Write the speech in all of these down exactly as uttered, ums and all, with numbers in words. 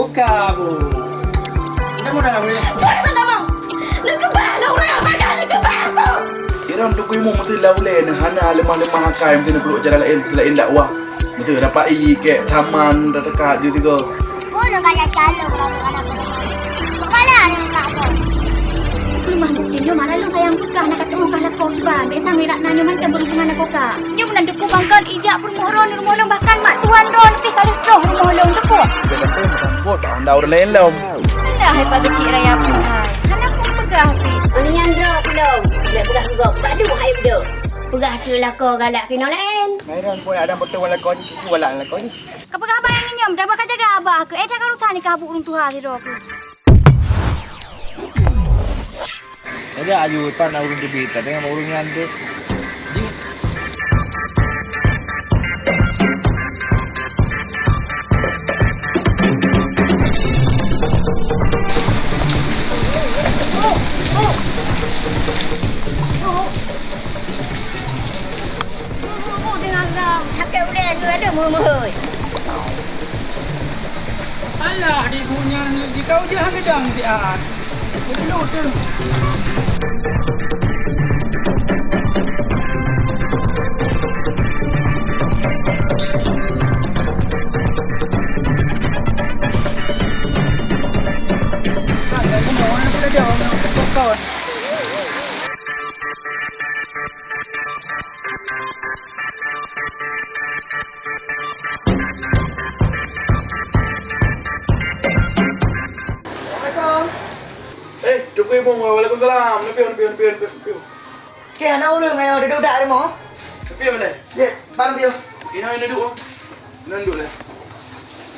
Buka, Bu. Dah mudah, Bu. Buat apa, Namong? Neukeubah lah ureueng, padah neukeubah aku. Iran tukui mu meusi lam ulèe neuh hana leumah-leumah akai meusi neupeuduek cara laén seulaén dakwah. Meusi rapai kèk saman tateuka di sigoe. Oh, nak kaya calon kalau nak kena. Kepala ni nak tu. Leumah bukti nyoe mara lôn sayang peugah na ka tu'oh kah lakoe kiban, bèk sang wirak na nyoe mantong berhubungan lakoe ka. Nyoe meunan teupeu bangkon ijak peurumoh droe, rumoh lôn bahkan mak tuan droe leupeh ka lheueh troh rumoh lôn syukur. Dia kata macam bot tak anda orang lain lom. Alah hai Pak Keuchik Raya pun hai. Hana pun peugah pih. Anian droe pulom. Lek peugah keu gob, bak duek hai beudôk. Peugah keu lakoe galak keunoe laén. Mairan pun ada beutôi lakoe jih, itu galak lakoe jih. Ka peugah abah nyang ngieng nyoe, dah baka jaga abah keu, eh, dah ka rusan nikah bu ureueng tuha sidroe keu. Lagèe ayue pan na ureueng teubiet, tapi ngon ureueng nyan tu. Jih. Alah, di bunyang jikau je hana dang siat. Dulu tu. Assalamualaikum. Eh, Teungku Imum, waalaikumsalam. Leupie, leupie, leupie, leupie, leupie. Kèe na ureueng ayô duek dak rumoh? Leupie mana? Ye, ban leupie. Ina, ina duek. Ina duek lé.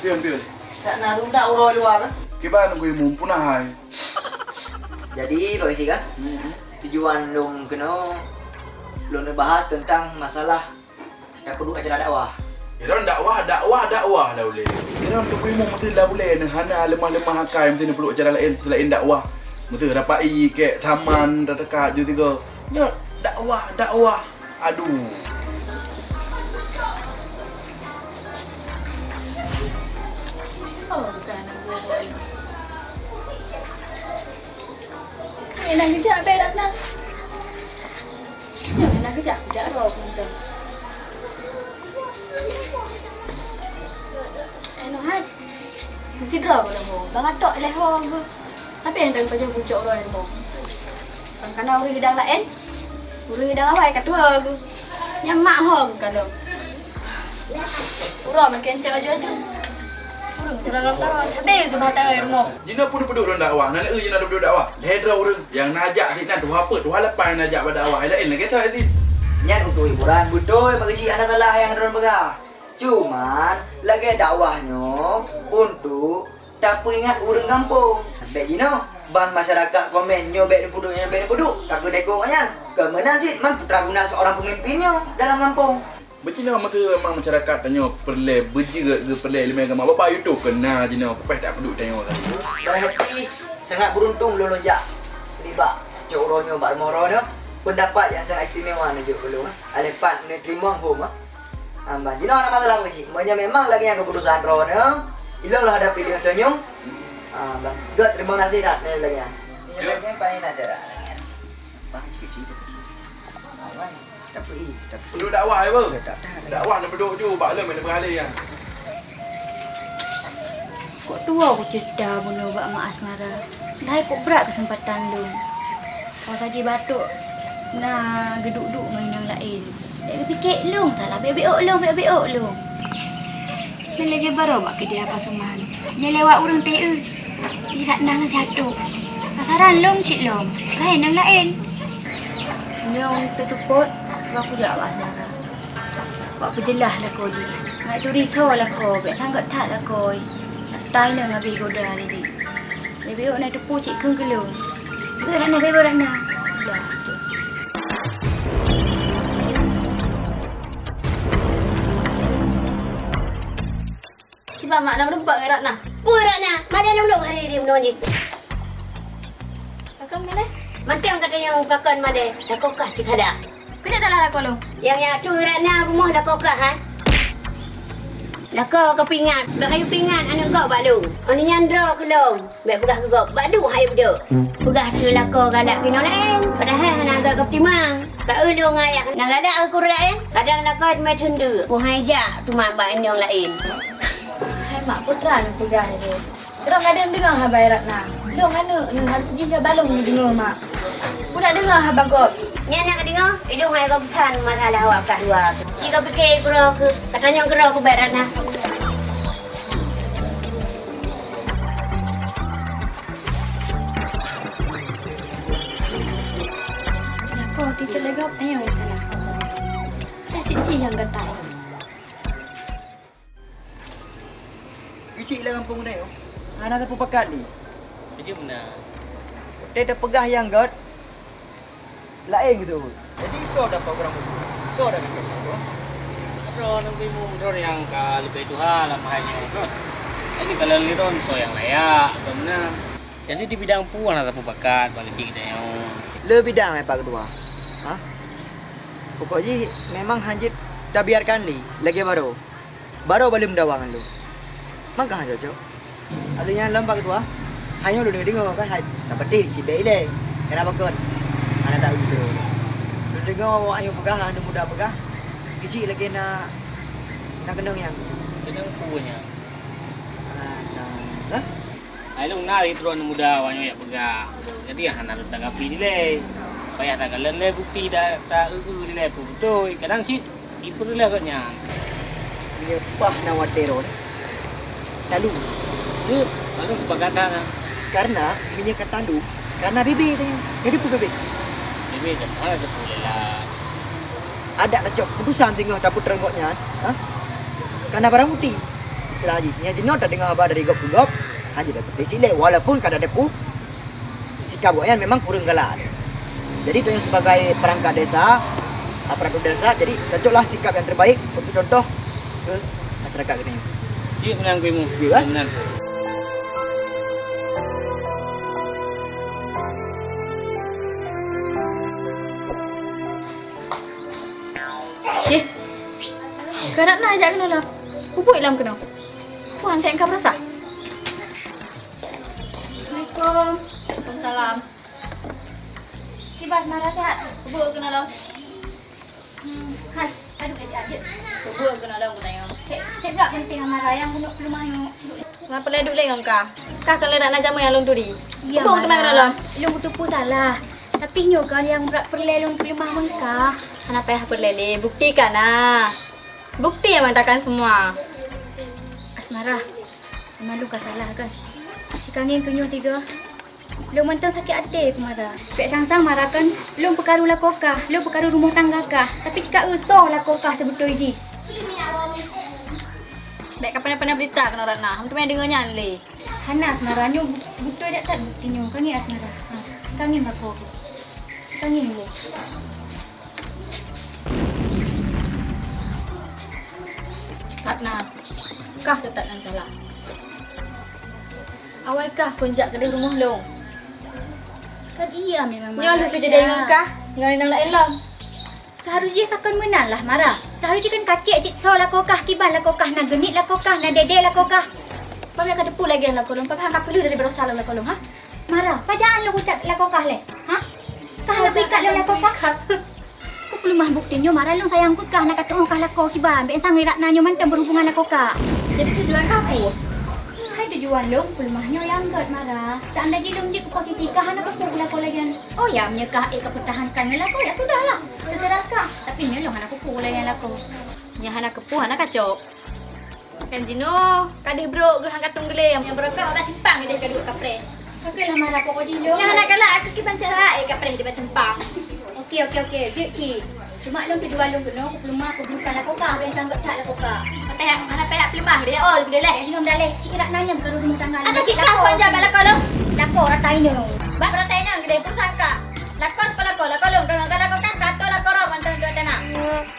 Leupie, leupie. Tak na duek dak uroe luwa kan? Kiban Teungku Imum, peue na hai? Jadi, bagi sih kan? Hmm. Tujuan lôn keunoe, lôn neubahas teuntang masalah tapeuduek acara dakwah. Iron dakwah, dakwah, dakwah lam ulèe. Iron Teungku Imum meusi lam ulèe neuh hana leumah-leumah akai meusi neupeuduek acara laén seulaén dakwah. Meusi rapai kèk saman tateuka ju sigoe. Nyoe dakwah, dakwah. Aduh. Enak kejap, beh, dah kenal. Nyoe na keujak-keujak droe keu mantong. Eh, noh hai. Mungkin droe keu leumo. Bang atok leh ho geuh. Tapi nyang dang pajoh pucok droe leumo. Bang kana ureueng idang laén. Ureueng idang awai ka tuha geuh. Nyan mak ho geuh ka lom. Uroe makin cok aju-aju. Uroe lawan-lawan. Habéh geuh mata rumoh. Jinoe pun peuduek lôn dakwah, na lé jinoe peuduek dakwah. Lhèe droe ureueng nyang na jak sinan tuha peuet, tuha lapan na jak bak dakwah. Laén lagèe soe sit. Nyan untuk hiburan beutôi bagi si anak salah nyang droe peugah. Cuman lagèe dakwah nyoe untuk tapeuingat ureueng gampông. Bèk jinoe ban masyarakat komen nyoe bèk neupeuduek, nyoe bèk neupeuduek. Ka keuh deko nyan. Keu meunan cit man putra guna seorang pemimpin nyoe dalam gampông. Beucinoe meuseu memang masyarakat tanyoe peureulèe beujeuet geuh peureulèe ileumèe agama. Babah YouTube keu na jinoe peupaih tapeuduek tanyoe tadi. Berarti sangat beruntung lôn jak nibak cok uroe nyoe bak rumoh droeneuh. Pendapat nyang sangat istimewa neujok keu lôn. Alèh pat neuteurimong hom. Ah, bah, jinoe hana masalah Pak Keuchik. Meunyoe memang lagèe nyan keuputusan droeneuh, ilôn lôn hadapi deungon seunyum. Ah, bah, göt teurimong nasihat nyoe lagèe nyan. Nyoe lagèe nyan paléng na cara. Bah, Keuchik. Awai, tapi, tapi. Peuduek dakwah, ya, Bang? Dakwah neupeuduek ju, bak lôn, neupeuhalé, ya. Kok tuwo kuceurita bunoe bak Mak Asmara? Dahai kok brat keuseumpatan lôn. Ka saji batok na geuduek-duek ngon inong laén. Bèk geupike lôn salah, bèk-bèk ôk lôn, bèk-bèk ôk lôn. Nyan lagèe baroe bak keudè Apa Seuman. Nyoe lewat ureueng teu, di Ratna ngon si Atô. Pasaran lôn cit lom, laén nyang laén. Nyoe teuteupot, bak kujak bak Asmara. Bak peujeulaih lakoe jih. Ngat turi soe lakoe, bèk sanggob that lakoe. Ata inong habéh goda lé jih. Leubeh ôk na teupeue cit kheun keu lôn. Leubeh ôk na, leubeh ôk na. Dah. Kiban mak na meureumpok ngon Ratna. Peue Ratna? Malèe lôn lôn hari di bunoe jih. Pakon malèe? Mantong ka tanyong pakon malèe, lakoe kah cit kada. Keuneuk dalah lakoe lôn. Nyang, nyang atu Ratna rumoh lakoe kah, han? Lakoe keu pingat, bak kayue pingat aneuk gob bak lôn. Oh nyan droe keu lôn, bèk peugah keu gob, bak duek hai beudôk. Peugah keu lakoe galak keu inong laén, padahai hana agak geupetimang. Ka eu lôn ngon ayah na galak keu ureueng laén, kadang lakoe teumé teundeuk, oh hai jak teuma bak inong laén. Hai mak, peue teuma neupeugah lé. Droe gadeng deungoe haba Ratna. Lôn aneuk neuh harôh jih lôn balong neudeungoe mak. Peue na deungoe haba gob. Nyan na kadeungoe, idong hai gob that masalah awak kah dua. Ci ka pike keudroe keuh, katanyong keudroe keuh bak Ratna. Lakoe teucok lé gob, ayo salah. Kan si jih nyang gata. Geuchik lam gampông nyoe, hana tapeupakat lé. Beujeuet meunan. Watèe tapeugah nyang göt, laén geuteupeu. Jadi, soe dapat ureueng bubu? Soe dapat ureueng bubu? Droe nyang bimong, droe nyang ka leubeh tuha lam hai nyoe göt. Jadi, kalau lé droe soe nyang layak, atau meunan. Jadi, di bidang peue hana tapeupakat bak geuchik geutanyoe. Le bidang, eh, Pak Ketua. Ha? Pokok jih memang hanjeuet tabiarkan lé lagèe baroe. Baroe baleuem dawa ngon lôn. Mangka han cocok. Alèh nyan lom Pak Ketua, hai nyoe lôn deungoe kan hai tapeuteh cit bèk ilèe. Keureuna pakon? Hana taeu droe. Lôn deungoe awak nyoe peugah, aneuk muda peugah, geuchik lagèe na, na keunong nyang. Keunong peue nyan? Hana, hah? Hai lôn na lé droe aneuk muda awak nyoe jak peugah. Jadi hana lôn tanggapi dilèe. Payah takalon lé bukti ta, ta eu-eu dilèe peue beutôi. Kadang cit Ipeureulèe gobnyan. Meunyoe paih na watèe droe, talu. Beuh, baru sepakat dah. Karena meunyoe ka talu, karena bibit tanya. Jadi peue bibit? Bibit, hana teupeu lé lah. Adak tacok keputusan singoh tapeutreun gobnyan, ha? Karena barang bukti. Istilah jih, nyan jinoe tadeungoe haba dari gob keu gob, hana jeuet tapeuteusi lé, walaupun ka tateupeu sikap gobnyan memang kureueng galak. Jadi, tanyoe sebagai perangkat desa, aparatur desa, jadi tacoklah sikap yang terbaik untuk contoh ke masyarakat geutanyoe. Cit meunan kuimu. Ya, kan? Meunan. Eh, ka Ratna jak keunoe lom. Peubuet lom keunoe. Puan teuka beurasa. Assalamualaikum. Waalaikumsalam. Kiban Asmara sehat? Peubuet keunoe lom. Hmm, hai, aduh, eh, aduh. Peubuet keunoe lom keunoe. Cek, cek jak penting Asmara nyang bunoe peuleumah nyoe. Asmara peureulèe duek lé ngon kah. Kah kon lé Ratna jameun nyang lôn turi. Iya, peubuet keunoe lom. Lôn kuteupeu salah. Tapi nyoe kan nyang brat peureulèe lôn peuleumah ngon kah. Hana payah peureulèe lé, bukti ka na. Bukti yang mengatakan semua. Asmara, memang lôn ka salah kan. Sikangin keu nyoe tiga. Lôn mantong sakét até keu Mara. Pek sang-sang Mara kan, lôn peukaru lakoe kah, lôn peukaru rumoh tangga kah. Tapi cit ka eu soe lakoe kah seubeutôi jih. Bèk ka pandai-pandai beurita keunoe Ratna. Hana teumé deungoe nyan lé. Hana, Asmara, nyoe bu-, beutôi that-that bukti nyoe. Kangin Asmara. Ha, kangin lakoe. Kangin lé. Ratna, kah teutab nyang salah. Awai kah phôn jak keudeh rumoh lôn. Kan iya memang nyoe lheueh keujadian ngon kah, ngon inong laén lom. Seuharus jih ka kon meunan lah Mara. Seuharus jih kan kacek cit soe lakoe kah, kiban lakoe kah, na geuniet lakoe kah, na dede lakoe kah. Pamé ka teupeu lagèe lakoe lôn, pamé ka peuleueh dari baroesa lôn lakoe lôn, ha? Mara, pajan lôn ucap lakoe kah lé? Ha? Kah lôn ikat lôn lakoe kah? Keu peuleumah bukti nyoe Mara lôn sayang keu kah na ka tu'oh kah lakoe kiban, bèk sang Ratna nyoe mantong berhubungan lakoe kah. Jadi tujuan kah peue? Hai tujuan lôn peuleumah nyoe nyang gèt Mara. Seandai jih lôn jeuet keu posisi kah hana keupeue lakoe lagèe nyan. Oh ya, meunyoe kah ék ka peutahankan ngon lakoe, ya sudahlah. Teuseurah kah. Tapi nyoe lôn hana keupeue lagèe nyan lakoe. Nyan hana keupeue, hana kacok. Kan jinoe, ka deuh brok geuh han katong geulém. Nyang beurangkat bak simpang ideh ka duek kapreh. Oke lah, Mara, pokok jih lôn. Nyang hana galak, aku kiban cara, eh, kapreh di bak simpang. Oke, oke, oke. Jeuet cit. Cuma lôn tujuan lôn keunoe, keu peuleumah, keu bukan lakoe kah, bèk sanggob that lakoe kah. Hana payah, hana payah peuleumah, geudeh ol, geudeh leh, jinoe meudaleh. Cit Ratna nyan bukan rumoh tangga. Apa sih kau panjang bak lakoe lôn? Lakoe rata inong. Bak rata inong, geudeh peue sangka. Lakoe apa lakoe? Lakoe lôn, kalau lakoe kah, gato lakoe roh, mantong dua tanah.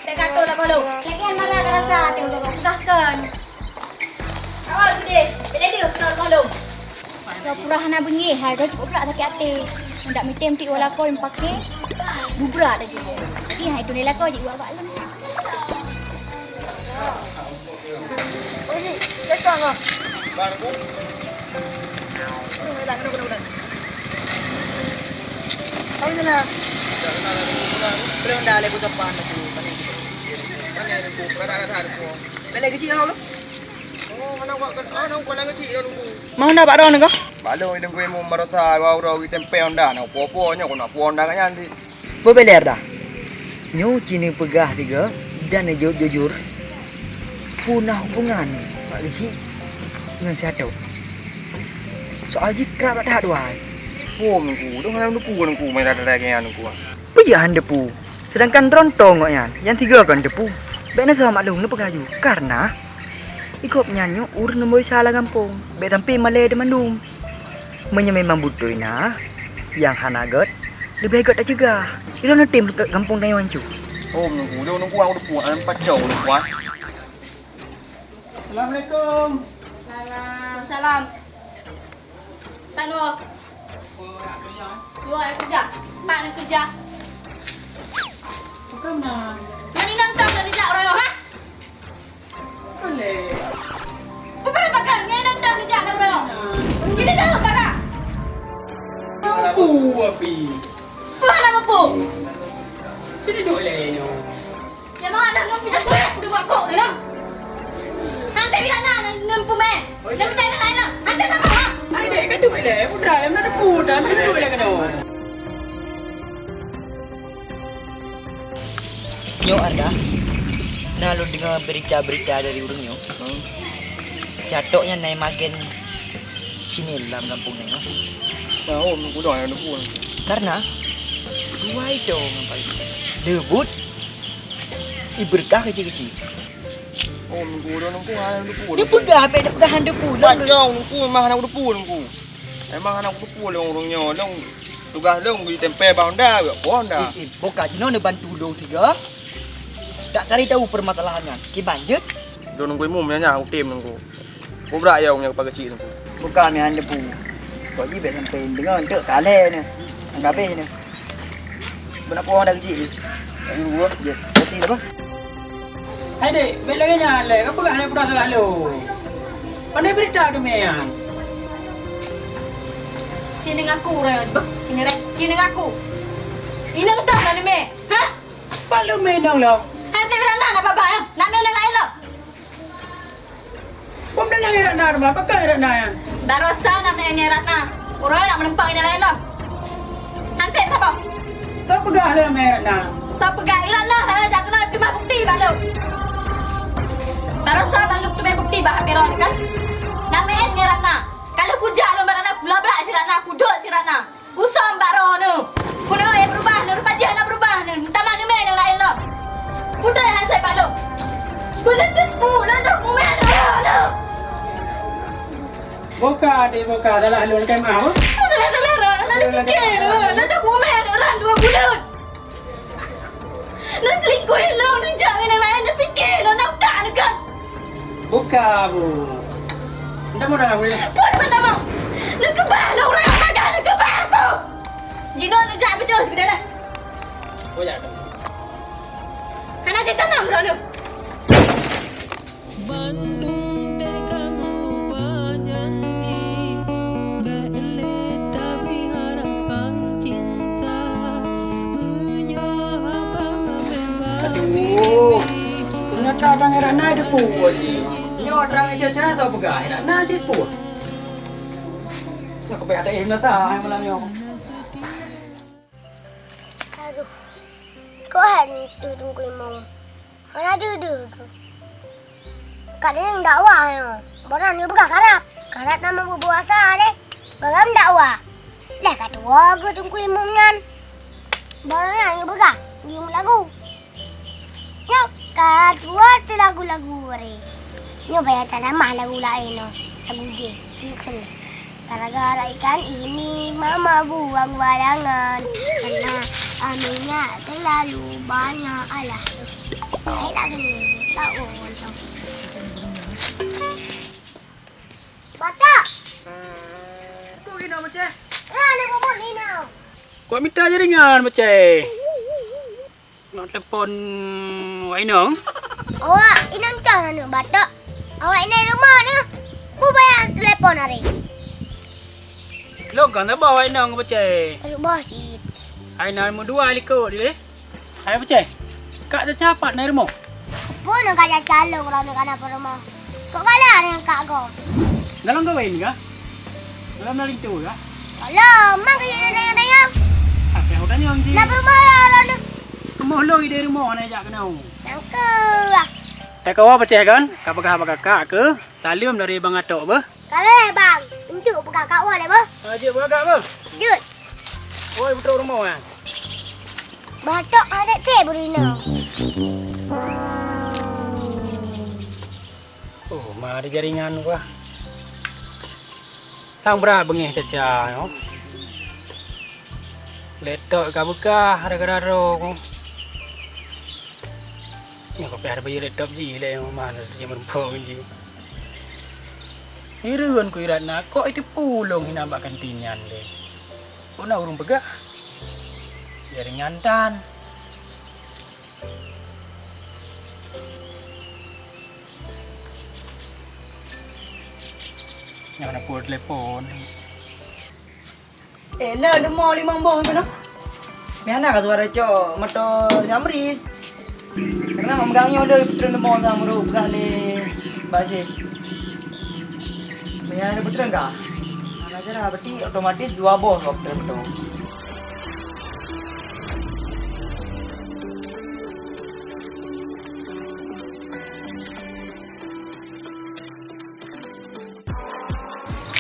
Bèk gato lakoe lôn. Lagèe nyan Mara ka rasa, teuh gaga peugah kon. Awak tu deh, beda dia kenal maklum. Pura-pura hana beungéh, hai droe cukôp brat sakét até. Ndak meutem ti wala koi meupaké, bubra dah jinoe. Jadi hai tu nilai koi jeuet awak lôn. Ka ngah. Bang, Bu. Aduh, ulang, ulang, ulang, ulang. Tahu je lah. Belum dah, lagi ucapan aku. Mana yang aku? Mana yang aku? Mana yang aku? Bela kecil kau ke? Oh, mana awak kan? Ah, nampak lagi kecil kau nunggu. Mau dah, Pak Ron, kau? Balong nunggu ilmu madrasah, wau dah tempe Honda, nak puo-puo nyoe, nak puo Honda kat nyan di. Beubeler dah. Nyoe ci neupeugah tiga dan neujaweueb jujur. Peue na hubungan Pak Geuchik ngon si Atok? Soal jih krab that dua hai. Pom nungku, dong hana nungku, nungku main rada-rada nyan nungku. Peue jeuet han depu? Sedangkan droe tong ngon nyan, nyang tiga kon depu. Bèk na salah maklum neupeugah ju. Karena i gobnyan nyoe ureueng nyang beusa lam gampông. Bèk sampai malèe di mandum. Meunyoe memang beutôi na nyang hana gèt, leubeh gèt taceugah. Ilôn neutem gampông tanyoe hanco. Oh, meunungku, ulôn nungku, aku teupeue, an pacong nungku, ah. Assalamualaikum. Salam. Salam. Tanoh. Dua keureuja. Empat keureuja. Bukan, Ma. Nani nang tang dari jak orang, ha? Boleh. Bukan bagai, ngai nang dah dijak dah bro. Sini jauh bagai. Mampu api. Bukan mampu. Sini duduk leh nyoe. Nyang mana dah ngon pijak kueh, udah buat kok dah. Nanti bila na nang pemain. Nyang percaya lain lah. Nanti tak apa. Hai dek, kan duduk leh. Udah, yang mana pun dah, duduk leh kena. Nyoe Arda, na lôn deungoe beurita-beurita dari ureueng nyoe. Hmm. Si Atok nyan na magen sinil lam gampông nyoe. Tahu, nunggu dah, nunggu. Karena dua itu ngon paling debut iberkah kecil-kecil. Oh, nunggu dah, nunggu, ah, nunggu. Dia peugah, apa dia peugah hana depu. Pat jauh, nunggu, mah hana depu, nunggu. Memang hana kuteupue lôn ureueng nyoe, lôn tugaih lôn geutempel bak Honda, bak Honda. Eh, eh, boh ka jinoe neubantu lôn tiga. Tak cari tahu permasalahan nyan. Kiban jeuet? Lôn nunggu imum nyan, nyan, utem nunggu. Kubrak ya, umum nyang kepala kecil nunggu. Buka mian depu. Kok ji bèk sampai deungoe, enteuk kalé nyoe. Nyang kabeh nyoe. Beunak puang dah kecil. Tak dulu, ya. Berarti apa? Hai dek, bèk lagèe nyan lé, ka peugah lé peue salah lôn. Pandai beurita teumé nyan. Ci ngon aku uroe nyoe, ci ngon aku. Inong tah na teumé, ha? Pat lôn mé inong lom. Hana teumé na, na babah, ya. Nak mé inong laén lom. Bom dan nyang Ratna teuma, pakon Ratna nyan? Barosa na meu'en ngon Ratna. Uroe nak meunumpang inong laén lom. Hantom saboh. Soe peugah lé meu'en Ratna? Soe peugah i Ratna, saboh jak keunoe peuleumah bukti bak lôn. Barosa ban lôn teumé bukti bak hapé droeneuh kan? Na meu'en ngon Ratna. Ka lheueh kujak lôn bak Ratna, kulabrak si Ratna, kudok si Ratna. Kusöm bak droeneuh. Keuneuk beurubah neuh, rupa jih hana beurubah neuh. Meutamah neumè nyang laén lom. Peue nyang hana sép bak lôn? Beuneuteuk peue lôn dok mumè droeneuh. Boka, dek boka, salah lôn keu mah, oh. Salah-salah droeneuh, lôn piké lôn, lôn dok mumè droeneuh dua buleuen. Neuselingkuh lôn, neujak ngon nyang laén, neupike lôn, na utak neuh kan? Buka, Bu. Ndak mau dalam boleh. Buat apa tak mau? Neukeubah lôn, ureueng nyang padah neukeubah aku. Jinoe neujak beujeuet keu dalam. Oh, ya. Hana jitamong droeneuh. Bandum teuka meuubah janji, lé-lé tabri harapan cinta. Meunyoe haba meubeubaih Aduh, ternyata abang Ratna ada kuat sih. Nyoe terang Isya cerah tau peugah, Ratna cit pun. Nak kepek ada ilmu tak malam nyoe. Aduh, kok hai ni tu Teungku Imum? Hana deuh-deuh keuh. Kadang dakwah nyoe, barang nyoe peugah karab. Karab na meupuasa deh. Barang dakwah. Lah ka tuwoe keuh Teungku Imum nyan. Barang nyan nyoe peugah, nyoe lagu. Nyoe ka tuwoe teu lagu-lagu re. Nyoe payah tatamah lagu laén nyoe, lagu jih. Nyoe keuh. Gara-gara ikan ini mama buang barangan karena aminyak terlalu banyak. Alah. Hai lagu ni, tak boleh. Batak. Kok gini macam? Ya, ada bubuk ni now. Kok mita jaringan macam? Nak telepon Wak Inong? Awak Inong cah aneuk batak. Awak inong rumoh ni, ku bayar telepon hari. Lôn kan saboh awak inong peucai. Rumoh cit. Hai na meudua likot deh. Hai peucai. Kak caca pat na rumoh. Pun ka caca lôn kalau nak kana rumoh. Kok kalah dengan kak go? Dalam kawan kah? Dalam na linto kah? Kalau mang kaya dayang-dayang. Apa yang udah nyong ji? Nak rumoh lah lalu. Rumoh lo ide rumoh na jak kenau. Nangkeuh. Takawa peucai kan? Ka peugah bak kakak keu saleuem dari Bang Atok beuh. Ka lheueh bang, enteuk peugah kak woe lé beuh. Ah, jeuet peugah kak beuh. Jeuet. Woi, beutôi rumoh eh. Batok adet teh beurina. Oh, ma ada jaringan gua. Sang brat beungéh caca nyoe. Laptop ka beukah gara-gara droe ku. Nyoe ka payah bayeue laptop jih lé mama jih meureumpok jih. Hireuen ku irat na kok iteupeue ulôn hinan bak kantin nyan lé. Kok na ureuëng peugah? Jaringan tan. Nyang na pul telepon. Eh, na deungoe limong boh keunoe. Meuhana ka suara cok moto Zamri. Karena megang nyoe doi peutreun deungoe Zamri peugah lé Bashir. Meuhana peutreun ka? Hana cara, berarti otomatis dua boh ka peutreun moto.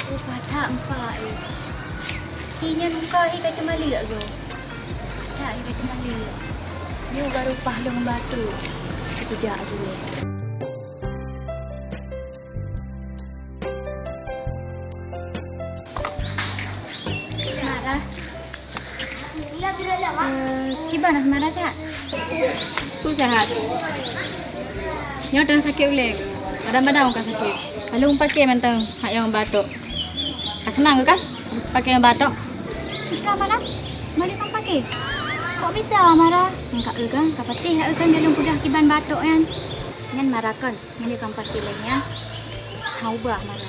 Upah that empat eh. Hi nyan muka hi ka teumaliek go. That hi ka teumaliek. Nyoe baru upah lôn batuk. Kejak dulu. Marah. Eh, kiban Asmara sihat? Ku sihat. Nyoe teungoh sakét ulèe. Badan-badan ka sakét. Lalu meupaké mantong hak nyang batok. Ka seunang kan? Paké nyang batok. Sika Mara? Mari kang paké. Kok bisa Mara? Engka eu kan, ka patéh eu kan dalam pudah kiban batok nyan. Nyan Mara kan, nyan ka paké lé nyan. Ha ubah Mara.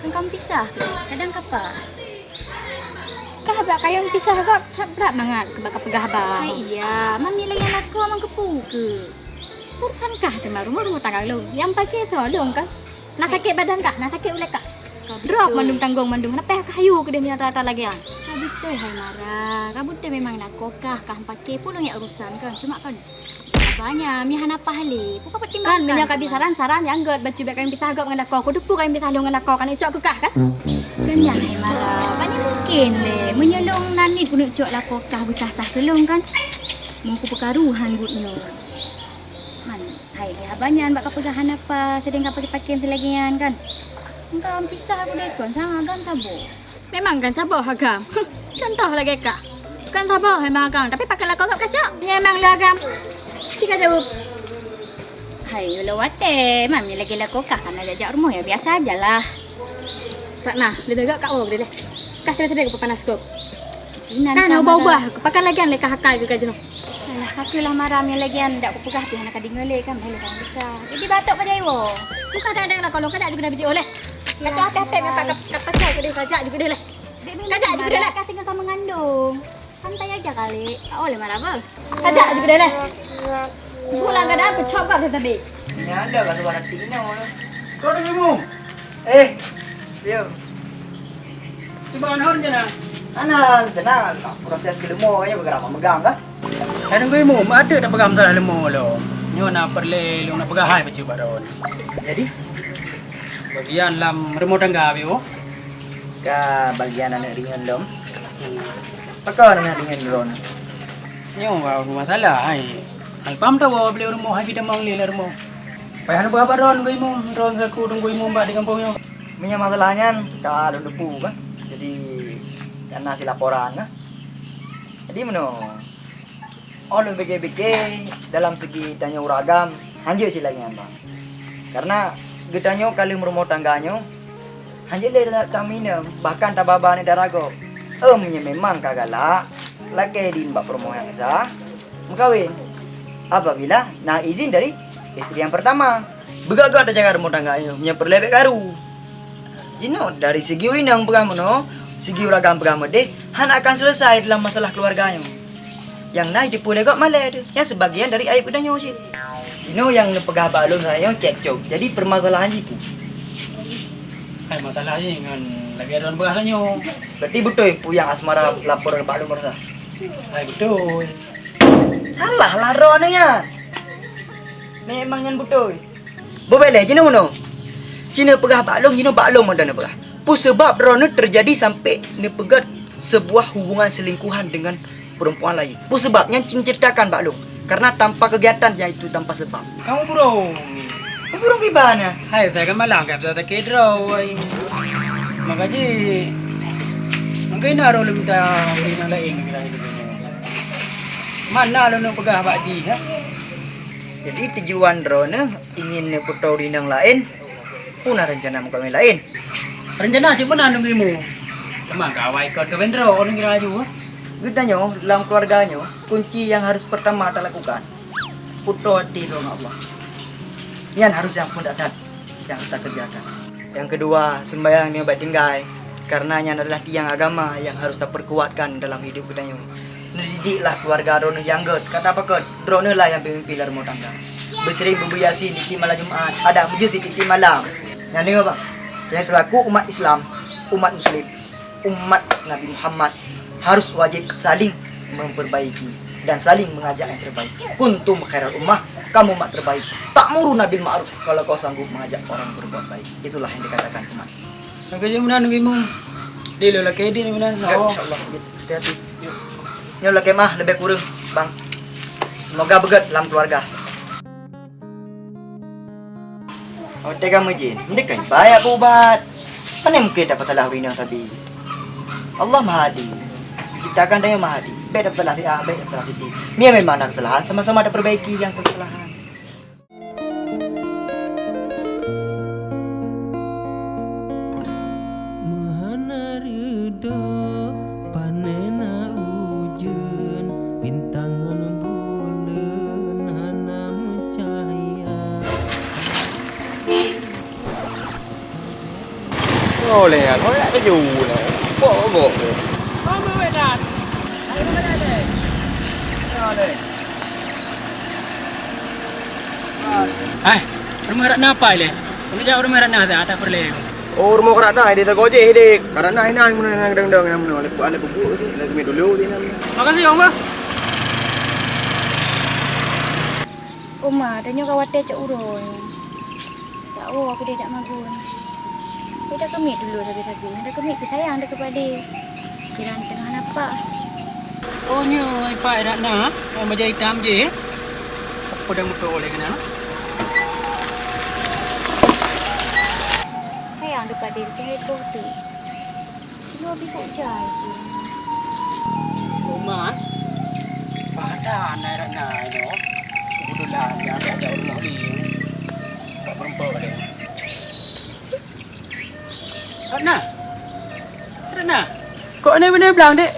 Kan kam pisah ke? Kadang kapa? Kah bak kayong pisah gob that brat mangat keu bak kapeugah ba. Hai iya, mami lagèe lakoe mang keupeue keu. Urusan kah teuma rumoh, rumoh tangga lôn. Nyang paké soe lôn kah? Na sakét badan kah? Na sakét ulèe kah? Drop mandum tanggong mandum. Hana payah kah hayu keudeh nyan rata-rata lagèe nyan. Ka beutôi hai Mara. Ka beutôi memang lakoe kah, kah paké pulung yak urusan kan. Cuma kan Banyak, mi hana paih lé. Bukan pertimbangkan. Kan, meunyoe ka bi saran, saran nyang gèt, bacut bèk kayém pisah gob ngon lakoe. Ku teupeu kayém pisah lôn ngon lakoe, kan icok keu kah, kan? Kan nyan hai Mara. Pane mungken lé. Meunyoe lôn nan nit keuneuk cok lakoe kah beusah-sah keu lôn, kan? Meunyoe kupeukaru han buet nyoe. Man, hai, di haba nyan bak kapeugah hana paih, seudeh ka paké-paké lagèe nyan, kan? Engka pisah aku deh kon, sang agam saboh. Memang kan saboh agam. Contoh lagèe kah. Kan saboh memang agam, tapi pakon lakoe gob kacok. Nyan memang lé agam. Cika jaweueb. Hai, ulôn watèe, mami lagèe lakoe kah kana jak-jak rumoh, ya biasa aja lah. Ratna, lé dagak kak woe deh. Kah sedang-sedang keu panas kop. Inan kan ubah-ubah, pakon lagèe nyan lé kah akai keu ka jinoe. Alah, ka keuh lah Mara, meunyoe lagèe nyan dak kupeugah pih hana ka deungö lé kan, bah lé ka buka. Jadi batok ka jai woe. Bukan ada-ada lah, kalau ka dak juga dah bijik oleh. Kacau até-até memang ka, ka pacah ke dia, kajak juga dia lah. Kajak juga dia lah. Ka tinggal ka mengandung. Santai aja kali. Oh, lé Mara beuh. Kajak juga dia lah. Pulang ka dah, pecok ka tadi. Nyan dah ka suara Tino lah. Kau dah bingung? Eh, yo. Cuba anhon je nah. Anan, tenang. Proses keu leumo nyoe geura memegang kah? Hai Teungku Imum, adeuk tapeugah masalah leumo lom. Nyoe na peureulèe lôn na peugah hai bacut bak droeneuh. Jadi? Bagian lam rumoh tangga, Bio. Ka bagian aneuk rinyeun lom. Hmm. Pakon aneuk rinyeun droeneuh? Nyoe ba masalah hai. Alpam tawoe bak lé rumoh hai, tamong lé lam rumoh. Payah neupeugah bak droeneuh Teungku Imum, droeneuh selaku Teungku Imum bak di gampông nyoe. Meunyoe masalah nyan ka lôn teupeu kan. Jadi, ka na silaporan kan. Jadi meunoe. Oh lôn pike-pike dalam segi tanyoe ureueng agam hanjeuet silagèe nyan, Bang. Karena geutanyoe ka lheueh meurumoh tangga nyoe hanjeuet lé ta-, taminum, bahkan tababa aneuk dara gob. Em, nyoe memang ka galak lakèe dien bak peurumoh nyang sah meukawen apabila na izin dari istri yang pertama. Beugöt-göt tajaga rumoh tangga nyoe, nyan peureulèe bèk karu. Jinoe dari segi ureueng inong peugah meunoe, segi ureueng agam peugah meudeh, hana akan selesai dalam masalah keuluwarga nyoe. Nyang na jiteupeue lé gob malèe teuh, nyan seubagian dari aéb geutanyoe cit. Jinoe nyang neupeugah bak lôn saat nyoe cekcok, jadi peumasalahan jih peue? Hai, masalah jih ngon lagèe droeneuh peugah tanyoe. Berarti beutôi peue nyang Asmara lapor bak lôn baroesa? Hai, beutôi. Salah lah droeneuh nyan. Memang nyan beutôi. Bubé lé, jinoe meunoe. Ci neupeugah bak lôn, jinoe bak lôn mantong neupeugah. Peue seubab droeneuh teujadi sampai neupeugöt seubuah hubungan seulingkuhan deungon perempuan laén? Peue seubab? Nyan ci neuceuritakan bak lôn. Karena tanpa kegiatan, yaitu tanpa sebab. Kamu burung. Burung kiban nyan? Hai, saya kan malam, kan saya sakit droe. Maka ji, mungkin ada orang minta orang yang lain kira itu. Mana lôn peugah bak ji, ha? Jadi tujuan droeneuh ingin neupeutoe ureueng inong laén, peue na rencana meukawen laén? Rencana cit meunan nunggu imu. Teuma ka awai kon kawen droe nunggu laju. Geutanyoe lam keuluwarga nyoe, kunci nyang harus peurtama talakukan, peutoe até droe ngon Allah. Nyan harus nyang phôn that-that nyang takeureujakan. Nyang keudua, seumbahyang nyoe bèk tinggai, kareuna nyan adalah tiang agama nyang harus tapeukuatkan dalam hidup geutanyoe. Neudidiklah keuluwarga droeneuh nyang gèt, ka tapakat droeneuh lah nyang peumimpin lam rumoh tangga. Beuseuring beubaca Yasin tiep-tiep malam Jumat, adak meujeuet tiep-tiep malam. Nyan deungö, Bang. Nyang seulaku umat Islam, umat Muslim, umat Nabi Muhammad harus wajéb saling memperbaiki dan saling mengajak yang terbaik. Kuntum khairal ummah, kamu umat terbaik. Ta'muruna bil ma'ruf, kalau kau sanggup mengajak orang berbuat baik. Itulah yang dikatakan umat. Oke, jom meunan, Imum. Di lo lagi di meunan. Ya, insyaallah. Hati-hati. Nyoe lakèe meu'ah leubeh kureueng, Bang. Semoga beugöt lam keuluwarga. Watèe ka meujén, ndeukèe bayak beuubat. Pane mungken tapeusalah ureueng inong sabe. Allah Maha Adil. Ciptakan tanyoe Maha Adil. Bèk tapeusalah si A, bèk tapeusalah si B. Meunyo memang na keusalahan, sama-sama tapeubaiki nyang keusalahan. Meuhana reudôh, pane na ujeuen, bintang ngon buleuen hana meucahya. Oh, lé nyan, oh, nak keju nyan. Pok gok. Hai, rumoh Ratna pai lé? Keuneuk jak rumoh Ratna ata peureulèe. Oh, rumoh Ratna di Tagojeh, Dik. Ratna inan meunan gedong-gedong nyang meunan. Lé peubuet, lé peubuet, lé keumiet dulu di nan. Makasih, Bang, bah. Oma, tanyoe ka watèe cok uroe. Tak woe keudeh jak magun. Beda keumiet dulu sabe-sabe. Ada keumiet pih sayang deh kepada. Jiran teungoh napa. Oh, nyoe, Pak Ratna, oh, meja hitam je. Apa dah muka oleh kena? Sayang deh pada, tengah itu tu. Nyoe bikuk jai tu. Uma, pada aneuk Ratna nyoe. Kebetulan dia ada, ada rumah ni. Kat perempuan dia. Ratna. Ratna. Kok ni benda bilang, Dek?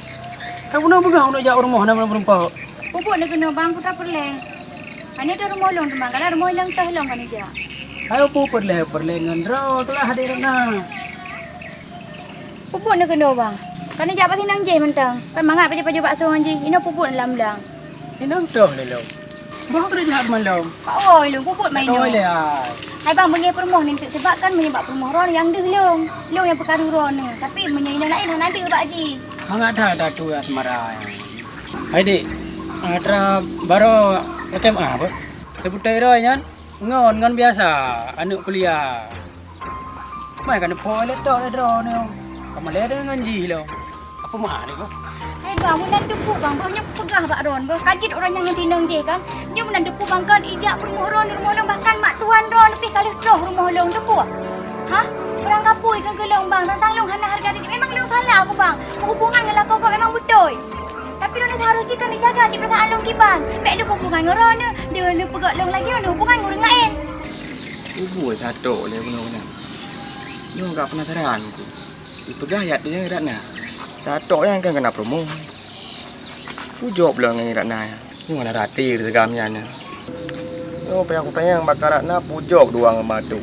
Kamu nak pegang nak jak rumah nama perempuan? Pupuk nak kena bang, putar perleh. Ani tu rumah long teman, kalau rumah long teh long kan ija. Ayo pupuk perleh, perleh ngan rau telah hadir Ratna. Pupuk na keunoe, Bang. Kan jak bak sinang jih mantong. Kan mangat pajoh-pajoh bakso ngon jih. Inoe pupuk lam blang. Inong toh lé lom. Bah keuneuk jak rumoh lom. Pak woi lôn pupuk mai inoe. Oi lé ai. Hai Bang, beungéh peurumoh ni, sebab kan meunyoe bak peurumoh droeneuh nyang deuh lôn. Lôn nyang peukaru droeneuh. Tapi meunyoe inong laén hana deuh bak jih. Mangat that atu Asmara. Hai Dik, atra baroe S M A apa? Sebutai roe nyan ngon, ngon biasa aneuk kuliah. Mai ka neupo lé tok lé droeneuh. Ka malèe deungon jih lom. Apa meu'ah ni, Bang? Hai, Bang, meunan teupeu, Bang. Bang, nyoe peugah bak droeneuh, Bang. Ka jeuet ureueng nyang ngon tinong jih, kan? Nyoe meunan teupeu, Bang, kan ijak peurumoh droeneuh, rumoh lôn, bahkan mak tuan droeneuh pih ka lheueh troh rumoh lôn, teupeu? Hah? Ureueng kapui keu lôn, Bang. Tantang lôn hana hareuga diri. Memang lôn salah aku, Bang. Hubungan ngon lakoe gob memang beutôi. Tapi droeneuh seharus jih kan neujaga cit peurasaan lôn kiban. Bèk lôn hubungan ngon droeneuh, droeneuh peugöt lôn lagèe droeneuh hubungan ngon ureueng laén. Ubui that tok lé bunoe keunan. Nyoe ka penasaran ku. Ipeugah yat nyan Ratna. That tok nyan kan keuneuk peurumoh. Kujok lom ngon Ratna nyan. Nyoe na rati teuga nyan. Oh, payah kutanyong bak Ratna pujok dua ngon matu.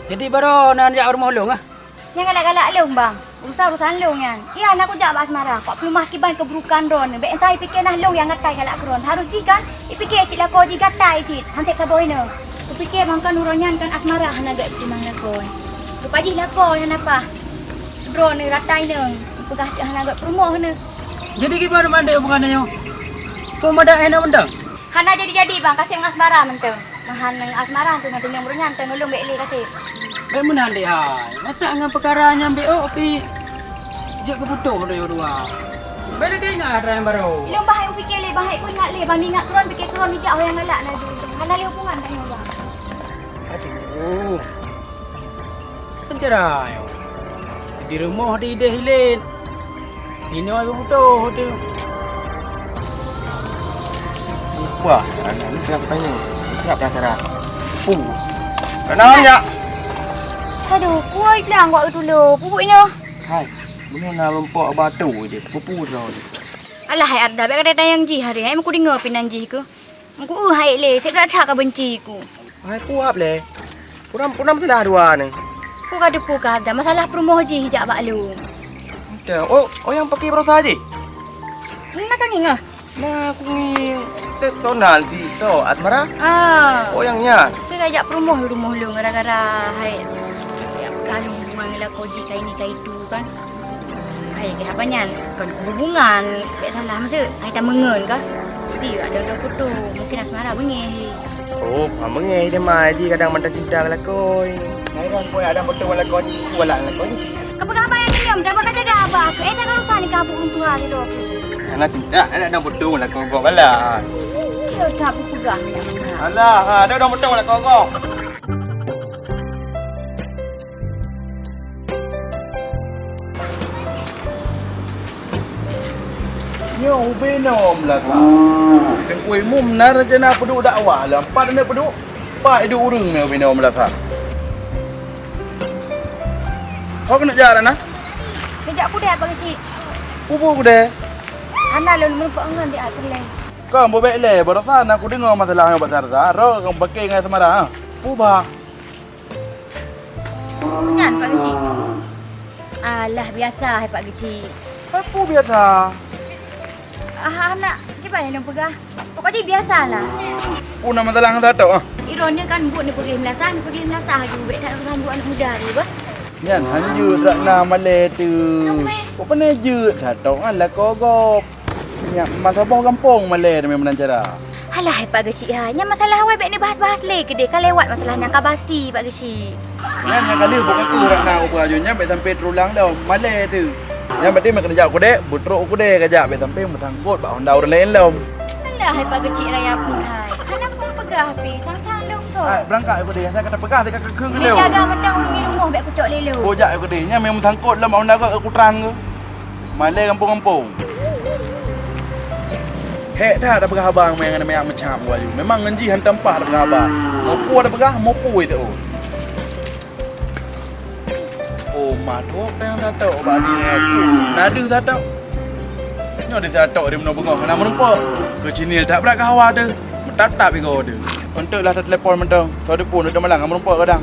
Jadi baroe na jak rumoh lôn ah? Nyang galak-galak lôn, Bang. Urusan-urusan lôn nyan. Iya, na kujak bak Asmara. Kok peulumah kiban keuburukan droeneuh. Bèk entah ipike nah lôn nyang gatai galak keu droeneuh. Harôh jih kan, ipike cit lakoe jih gatai cit. Han sép saboh inong. Kupike bang kan uroe nyan kan Asmara hana gèt peutimang lakoe. Rupa jih lakoe hana paih. Droeneuh rata inong. Peugah teuk hana gèt peurumoh neuh. Jadi kiban mandé hubungan nyoe? Peue madak hana mantong? Hana jadi-jadi, Bang. Kaseb ngon Asmara mantong. Mahan ngon Asmara tu ngon tunyong beureunyang teuh ngon lôn bèk lé kaseb. Bèk meunan deh hai. Masa ngon peukara nyan bèk ôk pih jeuet keu putôh droe dua. Bèk lagèe nyan atra nyang barô. Ilôn bah hai upike lé, bah hai kuingat lé, bah ingat kron pike kron ijak ho nyang galak laju. Hana lé hubungan tanyoe, Bang. Aduh. Kan cara nyoe. Di rumoh di idéh ilét. Inoe beubutoh tu. Wah, aneuk ni siap tanya. Siap penasaran. Pu. Kenal ya? Aduh, kuai bilang awak dulu. Pupuk inoe. Hai, bunoe na rumpok batu je. Pupu droe. Alah, hai Arda, bèk kadang tanyong jih hari. Hai, meuku deungoe pinan jih ku. Meuku, hai lé, sép that-that ka benci ku. Hai, kuap lé. Pura, pura meusalah dua ni. Ku ka deupeu ka Arda, masalah peurumoh jih jak bak lôn. Entah, oh, oh nyang pakai baroesa jih? Na ka ngieng ah? Na, aku ngieng. Tek tonal di to, Asmara? Ah. Oh, nyang nyan. Ke ka jak peurumoh rumoh lôn gara-gara hai. Ya, ka lôn hubungan ngon lakoe jih ka ini ka itu kan. Hai, keu haba nyan kon hubungan, bèk salah maksud. Hai tameungon ka. Jadi ada dua foto, mungkin Asmara beungéh. Oh, ha beungéh dia mai ji kadang mantong cinta ngon lakoe. Hai ron pun ada foto ngon lakoe ji, walak ngon lakoe ji. Keu peugah haba nyang senyum, dah bak ka jaga abah. Keu éta ka rusak nikah buet ureueng tuha di doh. Hana cinta, ada ada foto ngon lakoe gok galak. Iya, tak peugah. Alah, ha, ada ada foto ngon lakoe gok. Nyoe ubé nyoe meulasa. Teungku Imum na rencana peuduek dakwah lom. Pat aneuk peuduek? Pat iduek ureueng nyoe ubé nyoe meulasa. Ho keuneuk jak na? Neujak kudée bak geuchik. Peue kudée? Hana lôn meureumpok ngon di akhé lé. Kon bubek lé, baroesa na kudeungoe masalah nyoe bak Sarsa, roh kong paké ngon Seumara, ha? Peue bah? Nyan, Pak Geuchik. Alah, biasa hai Pak Geuchik. Peue biasa? Ah, anak, kiban nyang lôn peugah? Pokok jih biasalah. Peue na masalah ngon Satok, ah? Droeneuh kan buet neupeugah meulasah, neupeugah meulasah laju. Bèk that urusan buet aneuk muda lé, bah. Nyan, han jeuet Ratna malèe teuh. Peue pane jeuet Satok, ah, lakoe gob. Nyan, masa boh gampông malèe teuma meunan cara. Alah, hai Pak Geuchik hai. Nyan masalah awai bèk neubahas-bahas lé keudéh. Ka lewat masalah nyan ka basi, Pak Geuchik. Nyan nyang ka lheueh buet keu Ratna ubak aju nyan bèk sampai teurulang lom. Malèe teuh. Nyan berarti meukeunong jak kudée, beutrok kudée kajak bèk sampai meusangkot bak honda ureueng laén lom. Alah, hai Pak Geuchik raya pun hai. Hana peue peugah pih, sang-sang lom tu. Hai, beurangkat kudée, asai ka tapeugah, asai ka keukeung lom. Jaga mantong ureueng di rumoh bèk kucok lé lôn. Bojak kudée, nyan memang meusangkot lom bak honda keu kutran keu. Malèe gampông-gampông. Hék that tapeugah haba ngon meuyak meucab laju. Memang ngon jih hantom paih tapeugah haba. Meupue tapeugah, meupue teuôt. Oh, ma trok teuh Satok bak diri aku. Na deuh Satok. Nyoe di Satok di meunoe beungoh hana meurumpok. Keucinil that brat keu hawa teuh. Meutatap igoe teuh. Eunteuk lah teutelepon mantong. Soe teupeu, teupeu malang hana meurumpok kadang.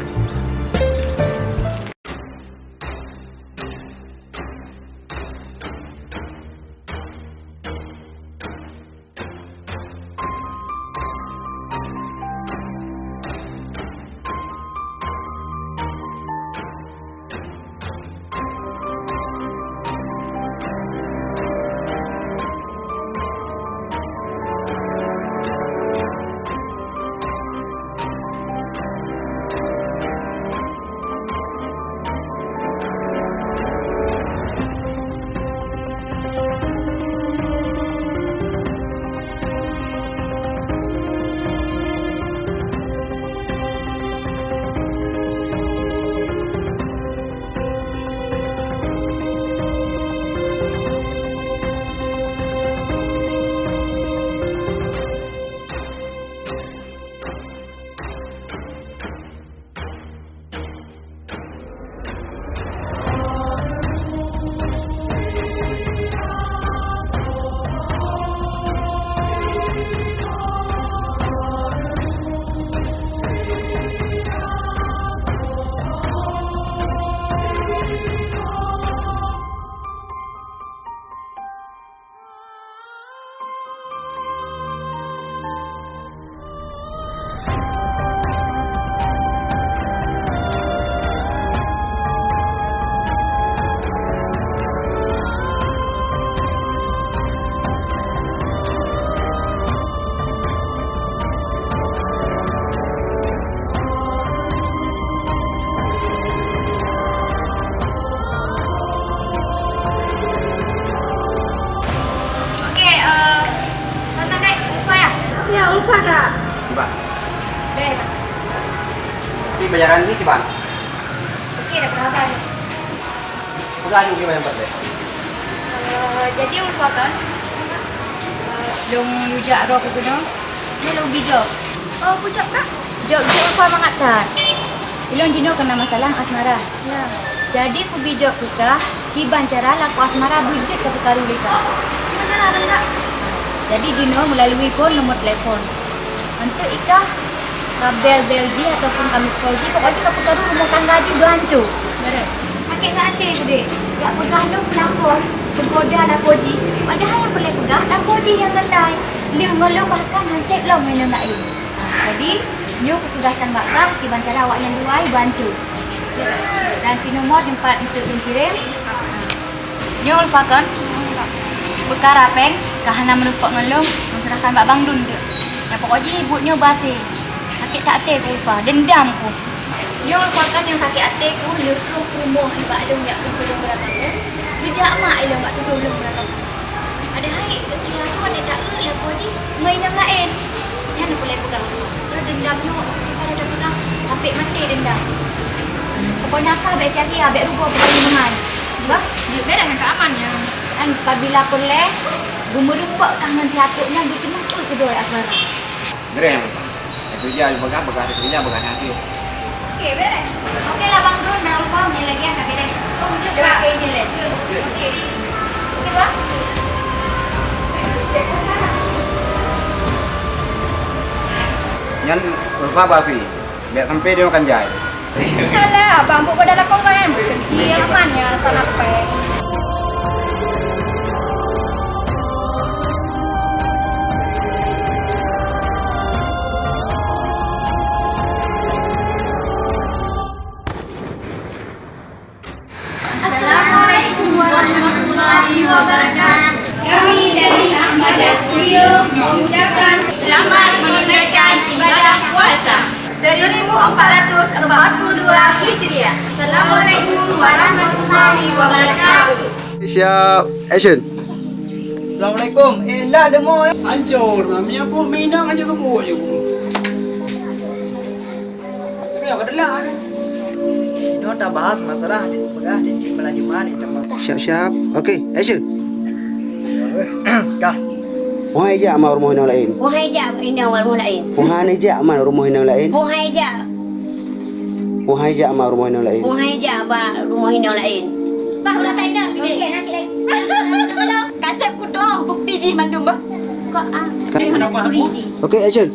Mana? Kiban. Beh. Tapi bayaran ni kiban. Okey, dah berapa ni? Peugah nyoe kiban nyang peureulèe. Eh, jadi Ulfa kan, eh, lôn jak droe keunoe, nyoe lôn bi jok. Oh, peue jok, Kak? Jok, jok Ulfa mangat that. Ilôn jinoe keu na masalah asmara. Ya. Jadi kubi jok keu kah, kiban cara lakoe asmara beujeuet ka peukaru lé kah. Kiban cara, Kak? Jadi jinoe meulalui phon nomor telepon. Eunteuk i kah ka bel-bel jih ataupun ka miss call jih, pokok jih ka peukaru rumoh tangga jih beuhanco. Sakét that até ku, Dek. Jak peugah lôn peulakon, peugoda lakoe jih, padahai nyang peureulèe peugah lakoe jih nyang geutai. Lheueh ngon lôn bahkan han chat lom ngon inong laén. Jadi, nyoe kutugaskan bak kah kiban cara awaknyan dua beuhanco. Dan pih nomor teumpat eunteuk lôn kirém. Nyoe Ulfa kon, peukara péng ka hana meurumpok ngon lôn, lôn seurahkan bak Bang Dun teuk. Nyang pokok jih buet nyoe beuhase. Sakét that até ku Ulfa, deundam ku. Nyoe Ulfa kon nyang sakét até ku, lheueh troh u rumoh nibak lôn jak keu tulông beurangkat péng. Geujak mak ilôn bak tudoh lôn beurangkat péng. Padahai lôn tinggai tu aneuk taeu lakoe jih ngon inong laén. Nyan peureulèe peugah. Lôn deundam nyoe, daripada tapeugah, tapék maté deundam. Pokoknya kah bèk sia-sia, bèk rugoe peukaru meuhan. Bah, jeuet bèk dah nyang ka aman nyan. Kan pabila peureulèe, beumeurumpok kah ngon si Atok nyan, beuteumeung peue keudroe asmara. Ngerem. Keurija bagah, bagah keurija, bagah nyan cit. Oke, beres. Oke lah, Bang Dun, na rupa meunyo lagèe nyan ka beres. Oh, jeuet. Oke, jeuet. Oke. Oke, Bang. Nyan rupa basi. Bèk sampai dia makan jai. Alah, abang buka dalam kongkong kan. Kecil aman ya, salah pek. Assalamualaikum warahmatullahi wabarakatuh. Kami dari Ahmada Studio mengucapkan selamat menunaikan ibadah puasa seribu empat ratus empat puluh dua Hijriah. Assalamualaikum warahmatullahi wabarakatuh. Siap, action. Assalamualaikum. Eh, lah leumo. Hancur, Mami. Aku minang aja kamu aja. Tapi apa adalah? Inoe tabahas masalah aneuk peugah dan di malam Jumat ni teman. Siap-siap. Oke, action. Kah. Wahai jak ma rumoh inong laén. Wahai jak inong rumoh laén. Wahai jak ma rumoh inong laén. Wahai jak. Wahai jak ma rumoh inong laén. Wahai jak ba rumoh inong laén. Bah ulah tainong. Kaseb kudoh bukti jih mandum bah. Kok ah. Ka- Bukti jih. Oke, action.